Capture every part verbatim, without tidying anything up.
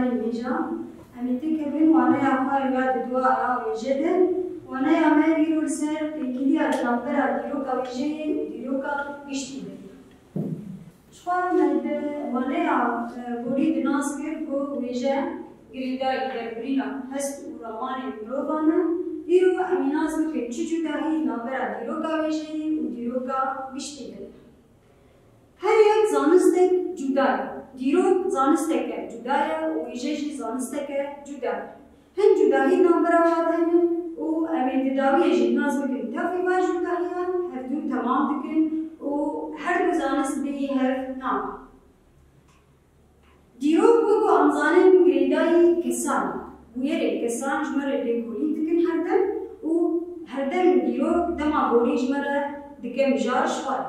Hêja, em ê têkevin waneya xwe ya di dua ya wêje de. Waneya me îro li ser têkiliya di navbera dîroka wêjeyê û dîroka giştî de. Ji xwe me di waneya, e, borî de nas kir ku wêje girêdayî derbirîna hest û ramanên mirovan e. Îro em ê nas bikin çi cudahî navbera dîroka wêjeyê û dîroka giştî de. Her yek zanistek cuda ye. Dîrok zanisteke cuda ye û wêje jî zanisteke cuda ye. Hin cudahî navbera wan hene û em ê di dawiyê jî nas bikin tevlî van cudahiyan hevdû temam dikin û her du zanist bêyî hev nabin. Dîrok wek ku em zanin girêdayî kesan e. Bûyerên kesan ji me re lêkolîn dikin herdem û herdem dîrok dema borî ji me re dike mijar ji xwe re.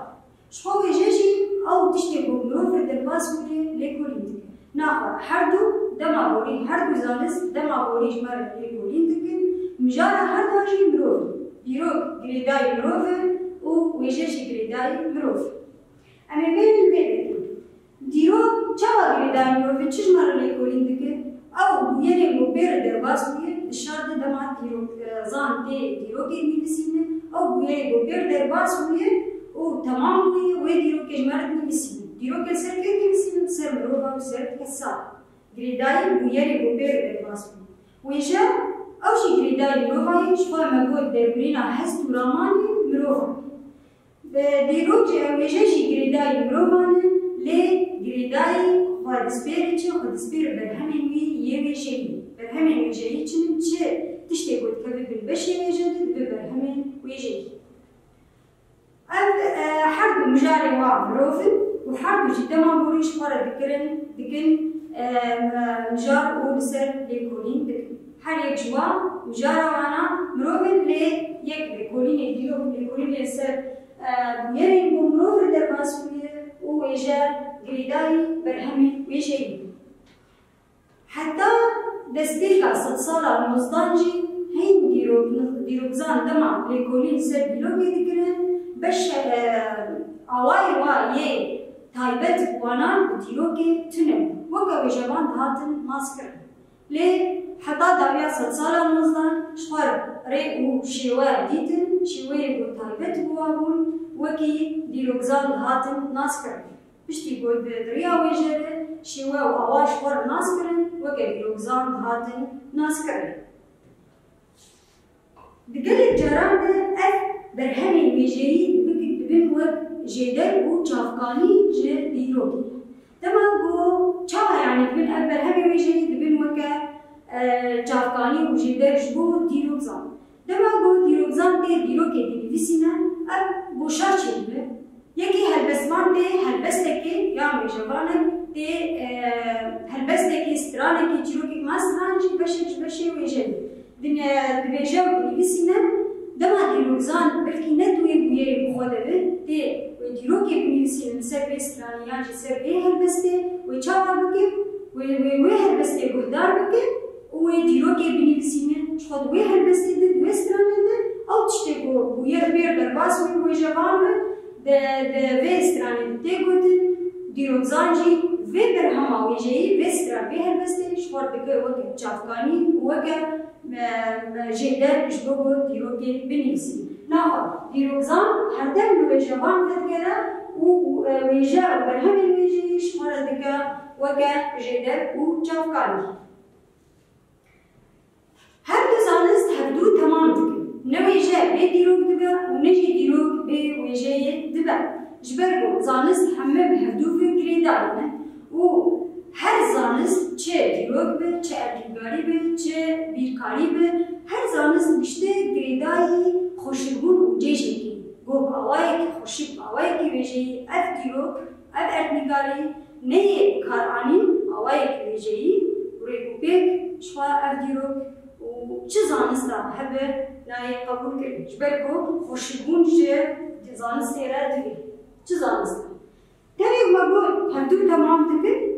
Ji xwe wêje jî ew tiştê ku mirov li derbas bûye lêkolîn dike. Naxwe her du dema borî, her du zanist dema borî ji me re lêkolîn dikin. Mijara her duan jî mirov e. Dîrok girêdayî mirov e û wêje jî girêdayî mirov e. Em ê bêjin vê derê. Dîrok çawa girêdayî mirov e, çi ji me re lêkolîn dike? Ew bûyerên ku pê re derbas bûye, di şer de dema dîrok, e, zan tê dîrokê dinivîsîne, ew bûyerê ku pê re derbas bûye û temam bûye, wê dîrokê ji me re dinivîsîne. Dîrokê li ser kê dinivîsîne? Li ser mirova û li ser kesa. Girêdayî bûyerê ku pê re derbas bûye. Wêje, ew jî girêdayî mirova ye, ji xwe me got derbirîna hest û ramanê mirovan. Bi dîrok jî, wêje jî girêdayî mirovan e, lê girêdayî xwedispêrê çi? Xwedispêrê berhemên wî yê wêjeyî. Berhemên wêjeyî çi ne? Çi tiştê ku dikeve bin beşê wêje de dibe berhemên wêjeyî. Ev, e, her du mijarê wa mirov in û her du jî dema borî ji xwe re dikirin, dikin, e, mijar û li ser lêkolîn dikin. Her yek ji wan mijara wana mirov in, lê yek lêkolînê dîrok, lêkolînê li ser, e, bûyerên ku mirov li derbas bûye û wêje girêdayî berhemên wêjeyî. Heta destpêka sedsala nozdan jî heyî dîrok-, dîrokzan dema lêkolîn li ser dîrokê dikirin, beş, e, awayê wa yê taybet wanan bi dîrokê tune bû. Weke wêjevan dihatin naskirin. Lê heta dawiya sedsala nozdan ji xwe re rê û şêwe dîtin, şêweyê ku taybet bi wa bûn, wekî dîrokzan dihatin naskirin. Piştî ku di riya wêje de şêwe û awa ji xwe re nas kirin, weke dîrokzan dihatin naskirin. Di gelek caran de ev berhemên wêjeyî dibik-, dibin wek jêder û çavkanî ji dîrokê. Dema ku çawa, yanî dibin ev berhemên wêjeyî dibin weke, e, çavkanî û jêder ji bo dîrokzan. Dema ku dîrokzan tê dîrokê dinivîsîne, ev goşa çêdibe. Yekî helbestvan tê helbestekê, yan wêjevanek tê, e, helbestekê, stranekê, çîrokek ma stran jî beşek ji beşê wêje ye. Dine-, dibêje û dinivîsîne, dema dîrokzan belkî ne di wê bûyerê bi xwe de be, tê wê dîrokê binivîsîne li ser vê stranê yan jî ser vê helbestê, wê çawa bike? Wê, wê, wê helbestê guhdar bike û wê dîrokê binivîsîne. Ji xwe di wê helbestê de, di wê stranê de, ew tiştê ku bûyer pêr derbas bû, wêjevan re di, di vê stranê de tê gotin, dîrokzan jî vê berhema wêjeyî, vê stran, vê helbestê ji xwe dike weke çavkanî û weke, e, e, jêder ji bo ku dîrokê binivîsî. Naxwe, dîrokzan herdem li wêjevan vedigere û, û, e, wêje û berhemên wêjeyî ji xwe re dike weke jêder û çavkanî. Her du zanist hevdû temam dikin. Ne wêje bê dîrok dibe û ne jî dîrok bê wêjeyê dibe. Ji ber ku zanist heme bi hevdû ve girêdayî ne û her zanist, çi dîrok be, çi erdnîgarî be, çi bîrkarî be, her zanist giştê girêdayî xweşikbûn û cêşekê. Ku bi awayekî xweşik, bi awayekî wêjeyî ev dîrok, ev erdnîgarî neyê bikaranîn, awayekî wêjeyî û rêkûpêk ji xwe ev dîrok û çi zanista hebe nayê qebûlkirin. Ji ber ku xweşikbûn ji zanistê re divê. Çi zanista? Tevî me got, hevdû temam dikin.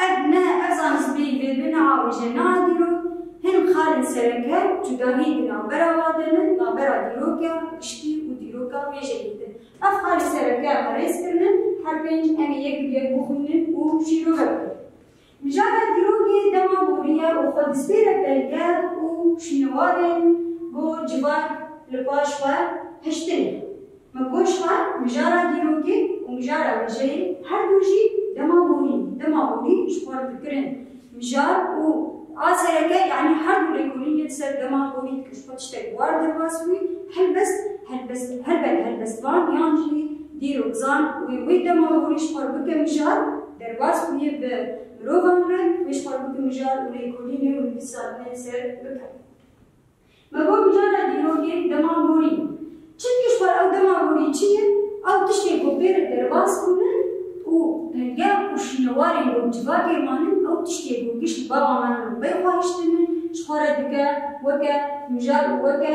Ev ne, ev zanist bêyî vê bi, ne a wêje, ne a dîrok. Hin xalên sereke cudahî di navbera wa de ne, navbera dîroka giştî û dîroka wêjeyî de. Ev xalê sereke em rêz kirine, her pênc em ê yek bi yek bixwînin û şîrove bikin. Mijara dîrokê dema borî ye û xwe dispêre belge û şînewarên ku civak li paş xwe hiştin. Me got ji xwe mijara dîrokê û mijara wêjeyê her du jî dema borî, dema borî ji xwe re dikirin mijar û a sereke, yanî her du lêkolînê li ser dema borî dikin ji xwe tiştek war derbas bûyî, helbest, helbest, helbet helbestvan yan jî dîrokzan wê wê dema borî ji xwe re bike mijar, derbas bûyê bi mirovan re, wê ji xwe re bike mijar û lêkolînê û nivîsandinê li ser bike. Me got mijara dîrokê dema borî. Çimkî ji xwe ew dema borî çi ye? Ew tiştê ku pê re derbas bûne û belge û şînewarên ku civakê manin, ew tiştê ku giş li bava me li bê xwe hiştine, ji xwe re dike weke mijar û weke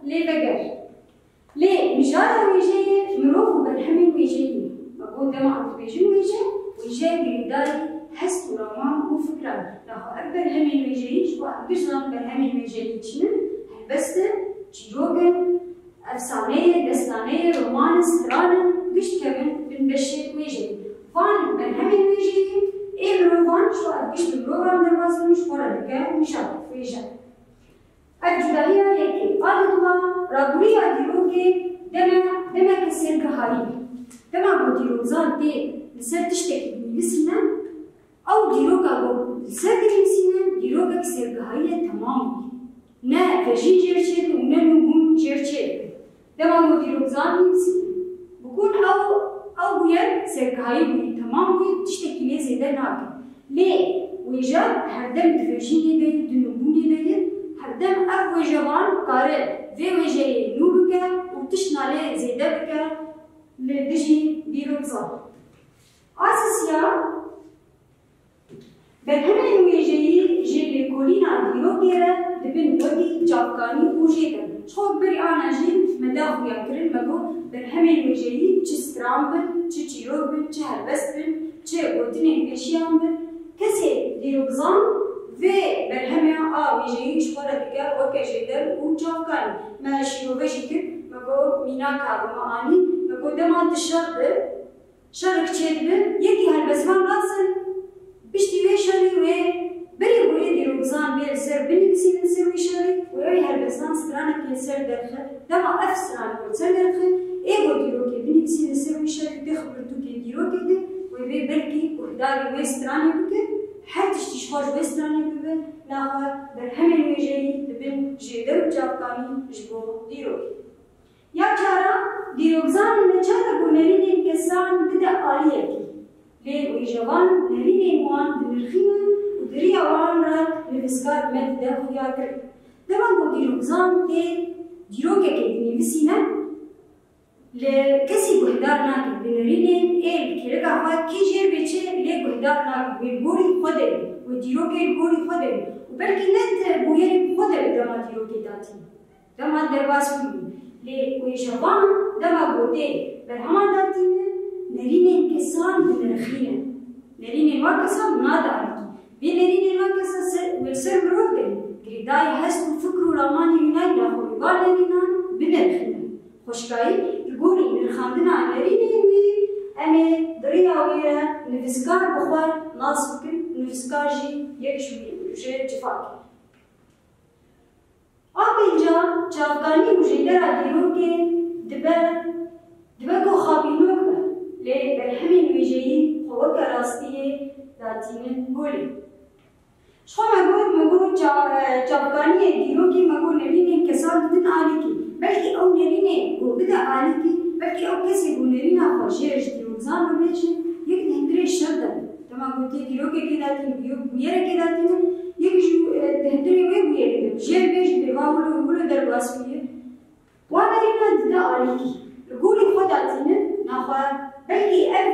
lêveger. Lê mijara wêjeyê mirov û berhemên wêjeyî ne. Me got dema em dibêjin wêje, wêje girêdayî hest û raman û fikran. Naxwe ev berhemên wêjeyî, ji bo em giş zanin berhemên wêjeyî çi ne, helbest e, çîrok in, efsane ye, destane ye, roman in, stran in, giş dikevin bin beşê wêjeyî. Van berhemên wêjeyî ê mirovan, ji bo ev giş bi mirovan derbas bin, ji xwe re dike mijar, wêje. Ev cudahiya yekê. A didua, rabûriya dîrokê deme, demeke sergihayî ye. Dema ku dîrokzan tê li ser tiştekî dinivîsîne, ew dîroka ku li ser dinivîsîne, dîrokek sergihayî ye, temam bûye. Ne vejîn jêr çêdibe û ne nûbûn jêr çêdibe. Dema ku dîrokzan nivîsîne, bikûn ew, ew bûyer sergihayî bûye, temam bûye, tiştekî lê zêde nake. Lê wêje herdem di vejînê de ye, di nûbûnê de ye, herdem ev wêjevan kare vê wêjeyê nû bike û tiştna lê zêde bike li dijî dîrokzan. A sisiya, berhemên wêjeyî ji lêkolîna dîrokê re dibin wekî çavkanî û jêder. Ji xwe berî ana jî me da xuya kirin, me got berhemên wêjeyî çi stran bin, çi çîrok bin, çi helbest bin, çi gotinên pêşiyan bin. Kesê dîrokzan vê berhemê a wêjeyî ji xwe re dike weke jêder û çavkanî. Me şîrove jî kir, me got mînaka ku me anî, me got dema tu şer bi, şerek çêdibe, yekî helbestvan rast in, piştî wê şerî wê berê ku ê dîrokzan bê li ser binivîsîne li ser wê şerî û ew ê helbestvan stranekê li ser derxe, dema ev stranê ku li ser derxe, ê ku dîrokê binivîsîne li ser wê şerî têxe pirtûkê dîrokê de, wê bê belkî guhdarî wê stranê bike, her tiştî ji xwe ji wê stranê bibe, naxwe berhemên wêjeyî dibin jêder û çavkanî ji bo dîrokê. Ya çara, dîrokzanên me çawa ku nerînên kesan bide aliyekî, lê wêjevan nerînên wan dinirxîne û di riya wan re nivîskar me dide xuyakirin. Dema ku dîrokzan tê dîrokekê dinivîsîne, li kesî guhdar nake, bi nerînên ê li kêleka xwe kê jêr bê çi lê guhdar nake, wê li gorî xwe de be, wê dîrokê li gorî xwe de be û belkî ne di bûyerê bi xwe de be dema dîrokê datîne. Dema derbas bûyî. Lê wêjevan dema gotê berheman datîne, nerînên kesan dinirxîne. Nerînên wan kesan nade alîkî. Vê nerînên wan kesan ser, wê li ser mirov de girêdayî hest û fikr û ramanê wî nayî naxwe wê van nerînan binirxîne. Xweşikayî, li gorî nirxandina nerînên wî, em ê di riya wî re nivîskar bi xwe nas bikin, nivîskar jî yek ji wî, ji civakê. A pênca, çavkanî û jêdera dîrokê dibe, dibe ku xapînok be, lê berhemên wêjeyî xwe weke rastiyê datînin holê. Ji xwe me got, me got ça-, çavkaniyê dîrokê me got nerînên kesan didin alîkî. Belkî ew nerînê ku bide alîkî, belkî ew kesê ku nerîna xwe jê ji dîrokzan re bêje, yek di hundirê şer de be. Dema ku tê dîrokekê datîne, bi yo-, bûyerekê datîne, yek ji, e, di hundirê wê bûyerê de, jêr bêjî bê, va wilo, wilo derbas bûye. Wan nerîna dide alîkî. Li gorî xwe datîne, naxwe belkî ev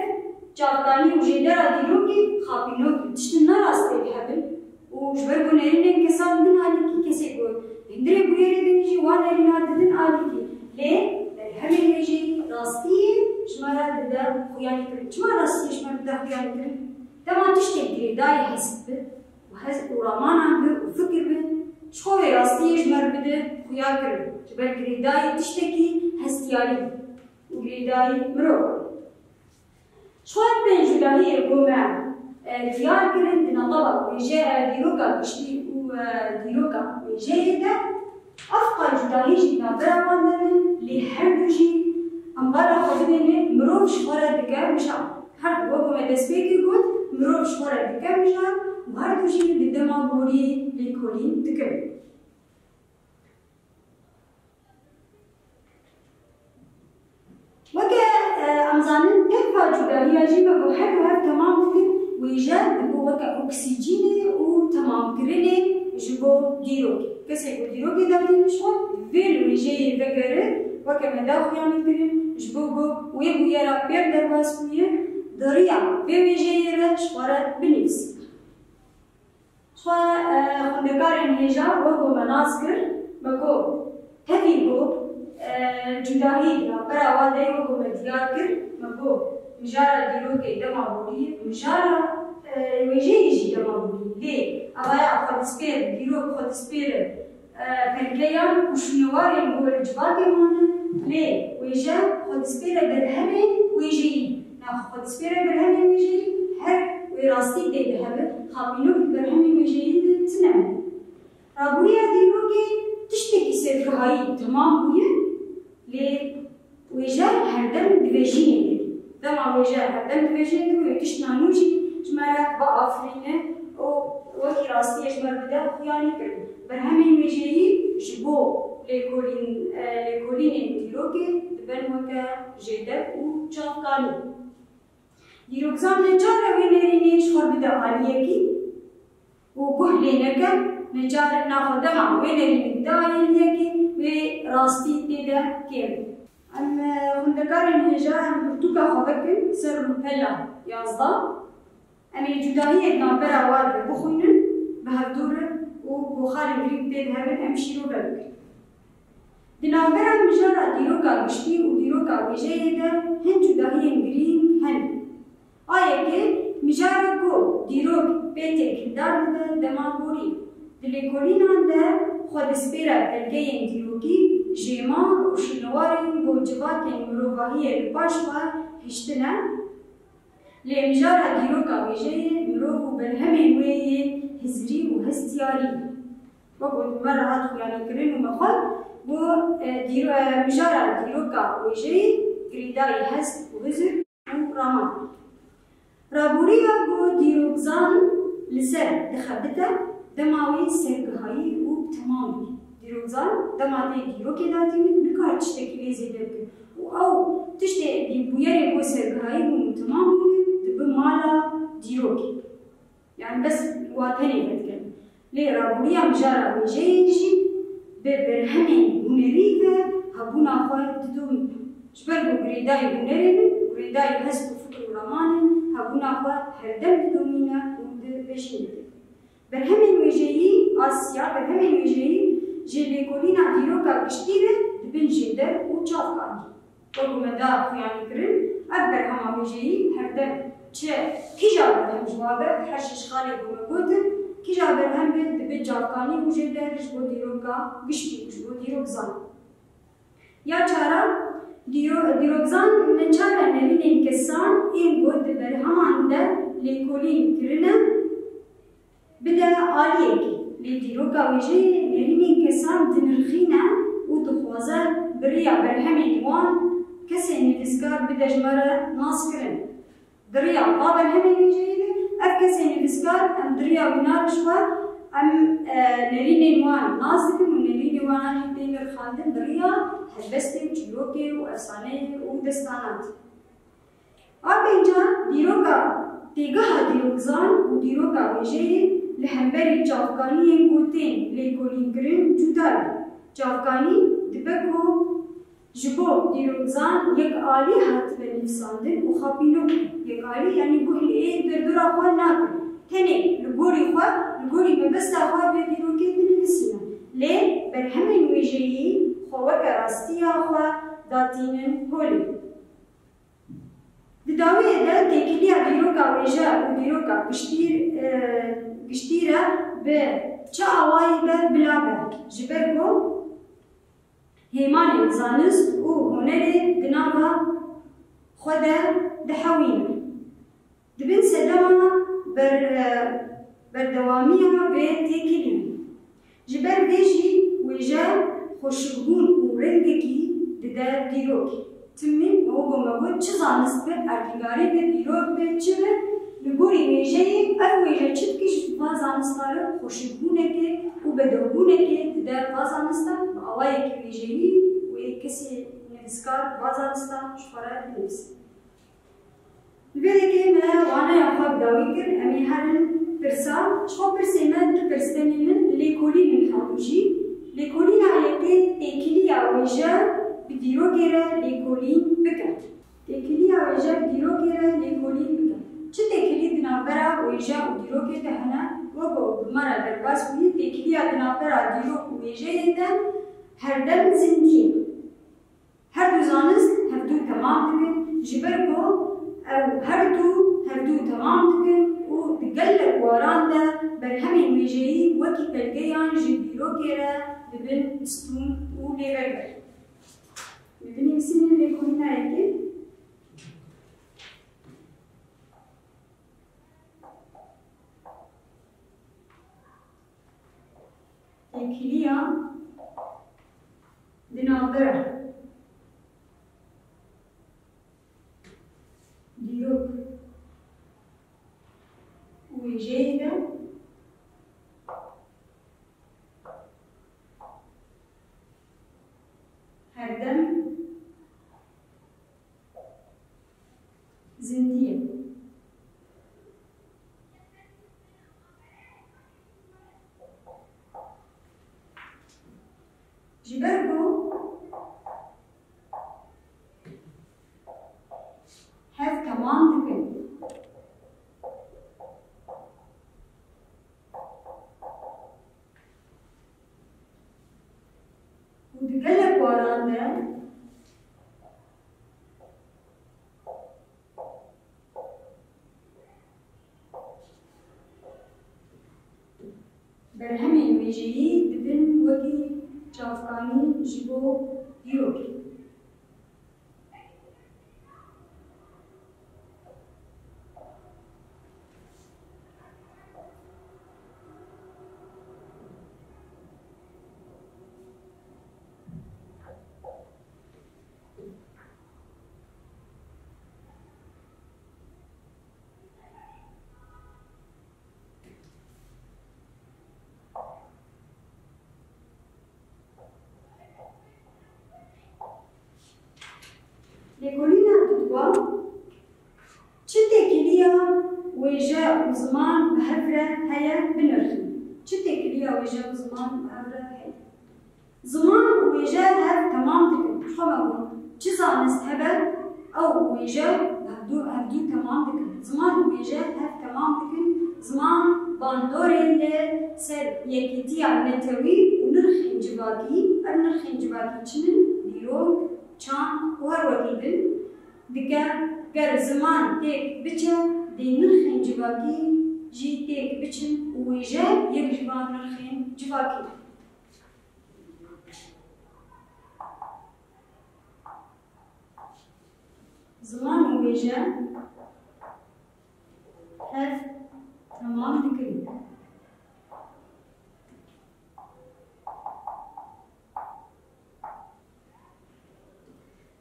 çavkanî û jêdera dîrokê xapînok in, tiştin ne rast tê hebin. Û ji ber ku nerînên kesan didin alîkî, kesê ku hundirê bûyerê de jî wan nerîna didin alîkî. Lê berhemên wêjeyî rastiyê ji me re dide xuyanîkirin. Çima rastiyê ji me re dide xuyanîkirin? Dema tiştek girêdayî hest bi û hez û ramanan bi û fikir bi, ji xwe wê rastiyê ji me re bide xuyakirin. Ji ber girêdayî tiştekî hestiyarî û girêdayî mirov. Ji xwe pênc cudahiyê ku me, e, diyar kirin di navbera wêje, e, dîroka giştî û, e, dîroka wêjeyê de. Ev qal cudahî jî di navbera wan de bin, lê her du jî em qala xwe bibêne, mirov ji xwe re dike mijar. Her du, wek me destpêkê got, mirov ji xwe re dike mijar û her du jî di dema borî lêkolîn dikin. Weke, e, em zanin, tefa cudahiya jî me ku her du hev temam bikin, wêje dibo weke oksîjînê û temamkirinê ji bo dîrokê. Kesê ku dîrokê datîne ji xwe, vê li wêjeyê vegere, weke me da xuyanî kirin, ji bo ku wê bûyera pêr derbas bûye, di riya vê wêjeyê re ji xwe re binivîse. Xwe, e, xwendekarên hêja wek ku me nas kir, me got, tevî ku, e, cudahî di navbera wan de ye, wek ku me diyar kir, me got, mijara dîrokê dema borî, mijara, e, wêjeyê jî dema borî. Lê evaya xwedîspêr, dîrok xwedîspêr e, e, pelgeyan û şûnewarên ku li civakê mane, lê wêje xwedîspêre berhemên wêjeyî. Naxwe xwedîspêre berhemên wêjeyî her wê rastî tê de hebe, xapînok di berhemên wêjeyî de tune. Rabûriya dîrokê tiştekî sergihayî temam bûye, lê wêje herdem divejîne. Dema wêje herdem divejîne, wê tiştna nû jî ji me re biafirîne û wekî rastiyê ji me re bide xuyanî kirin. Berhemên wêjeyî ji bo lêkolîn-, e, lêkolînên dîrokê dibin weke jêdev û çavkanî. Dîrokzan neçar e wê nerînê ji xwe bide aliyekî û guh lê neke, neçar e naxwe dema wê nerînê bide aliyekî, wê rastî tê de kêm. Em, e, xwendekarên hêja em pirtûka xwe vekin ser rûpela yazdeh. Em ê cudahiyê di navbera wan de bixwînin, bi hevdû re û ku xalên girîng tê de hebin, em şîrove bikin. Di navbera mijara dîroka giştî û dîroka wêjeyê de hin cudahiyên girîng hene. A yekê, mijara ku dîrok pê têkildar dibe dema borî. Di lêkolînan de xwe dispêre belgeyên dîrokî, jêman û şûnewarên ku civakên mirovahiyê li paş xwe hiştine. Lê mijara dîroka wêjeyê mirov û berhemên wê yê hizirî û hestiyarî. Wek ku me re hat xuyanîkirin û me xwend, ku, e, dîro-, e, mijara dîroka wêjeyê girêdayî hest û hizir û raman. Rabûriya ku dîrokzan li ser dixebite, dema wê sergihayî û bi temam bû. Dîrokzan dema tê dîrokê datînin, nikare tiştekî lê zêde bike. Û ew tiştê, bûyerê ku sergihayî bûn û temam bûne, dibe mala dîrokê. Yani bes wa tenê vedike. Lê rabûriya mijara wêjeyê jî bi berhemên hunerî ve hebûna xwe didomîne. Ji ber ku girêdayî hunerê ne, girêdayî hest û fikir û raman in, hebûna xwe herdem didomîne û dibêjîne. Berhemên wêjeyî, Asya, berhemên wêjeyî ji lêkolîna dîroka giştî re dibin jêdev û çavkanî. Wek ku me da xuyanîkirin, ev berhema wêjeyî herdem çi kîja berhem ji wa be, her şeş xalê ku me gotin, kîja berhem be dibe çavkanî û jêdev ji bo dîroka giştî û ji bo dîrokzan. Ya çaran, dîro-, dîrokzan neçar e nerînên kesan ên ku di berheman de lêkolîn kirine, bide aliyekê. Lê dîroka wêjeyê nerînên kesan dinirxîne û dixwaze bi riya berhemên wan kesên nivîskar bide ji me re naskirin. Di riya va berhemên wêjeyê de ev kesên nivîskar em di riya wîna re ji xwe em, e, nerînên wan nas dikin û nerînên wan jî tên nirxandin di riya helbestê û çîrokê û efsaneyê û destanatê. A pênca, dîroka têgeha dîrokzan û dîroka wêjeyê li hemberî çavkaniyên ku tên lêkolînkirin cuda ye. Çavkanî dibe ku ji bo dîrokzan yek alî hatibe nivîsandin û xapînok e. Yek alî, yanî guh li ê derdora xwe nake. Tenê li gorî xwe, li gorî mebesta xwe vê dîrokê dinivîsîne. Lê berhemên wêjeyî xwe weke rastiya xwe datînin holê. Di dawiyê de têkiliya dîroka wêje û dîroka giştî, e, giştî re bi çi awayî be bila be, ji ber ku hêmanên zanist û hunerê di nava xwe de dihewînin. Di bin sedema ber, e, berdewamiya vê têkilî. Ji ber vê jî wêje xweşikbûn û rengekî dide dîrokê. Timî me wego me got, çi zanist be, erdnîgarî be, dîrok be, çi be, li gorî wêjeyê ev wêje çi dike, ji va zanista re xweşikbûnekê û bedewbûnekê dide va zanista, bi awayekî wêjeyî wê kesê nivîskar va zanista ji xwe re binivîse. Li vê yekê me waneya xwe bi dawî kir, em ê herin pirsa. Ji xwe pirsê me du pirs tenê min, lêkolîn in hemû jî. Lêkolîna yekê têkiliya wêje bi dîrokê re lêkolîn bike. Têkiliya wêje bi dîrokê re lêkolîn bike. Çi têkilî di navbera wêje û dîrokê de hene? Wek ku bi me re derbas bûyî, têkiliya di navbera dîrok û wêjeyê de herdem zindî ye. Her du zanist hevdu temam dikin, ji ber ku ew her du hevdu temam dikin û di gelek waran de berhemên wêjeyî wekî belgeyan ji dîrokê re dibin stûn û lêberber. Binivîsînên lêkolîna yekê. Têkiliya di navbera dîrok û wêjeyê de herdem zindî ye. Ji ber ku hev temam dikin. Û di gelek waran de berhemên wêjeyî dibin wekî çavkanî ji bo dîrokê. Lêkolîna dudwa, çi têkiliya wêje û ziman bi hev re heye binirxîn? Çi têkiliya wêje û ziman bi hev re heye? Ziman û wêje hev temam dikin. Ji xwe me got, çi zanist hebe, ew û wêje hevdû, hevdû temam dikin. Ziman û wêje hev temam dikin. Ziman bandorê li ser yekîtiya netewî û nirxên civakî, ev nirxên civakî çi ne? Dîrok, çand û her wekî din. Dike, ger ziman têk biçe, dê nirxên civakî jî têk biçin û wêje yek ji van nirxên civakî ne. Ziman û wêje hev temam dikin.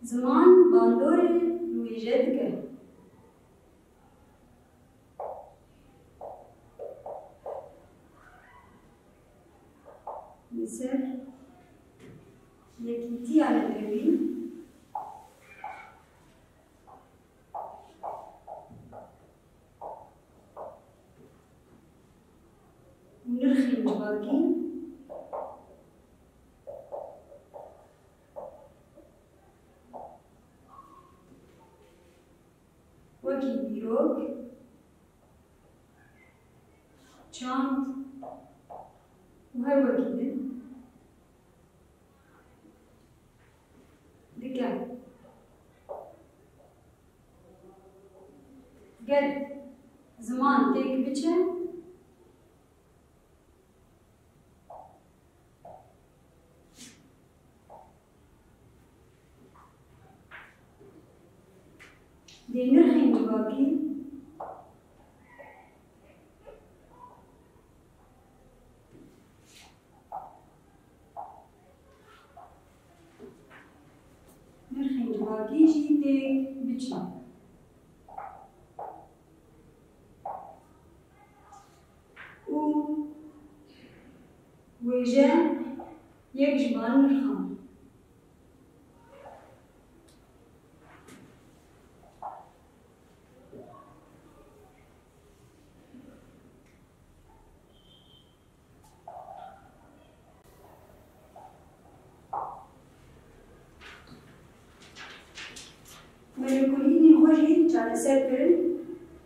Ziman bandorê wêje dike. Li ser yekîtiya netewî û nirxên civakî wekî dîrok, çand û her wekî din dike. Ger ziman têk biçe, dê nirxên civakî Kî jî têk biçî. Û wêje yek ji van nirxan. Melûlkulînên xwe jî çareser kirin.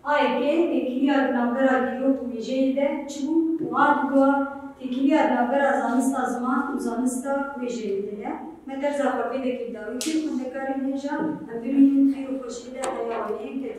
A Y K têkiliya di navbera dîrok û wêjeyê de çi bû û a digoa têkiliya di navbera zanista ziman û zanista wêjeyê de ye. Me dersa xwe vê dekê bi dawî kir, xwendekarên hêja, em bimînin di xêr û xweşiyê de heya wan ê kedî.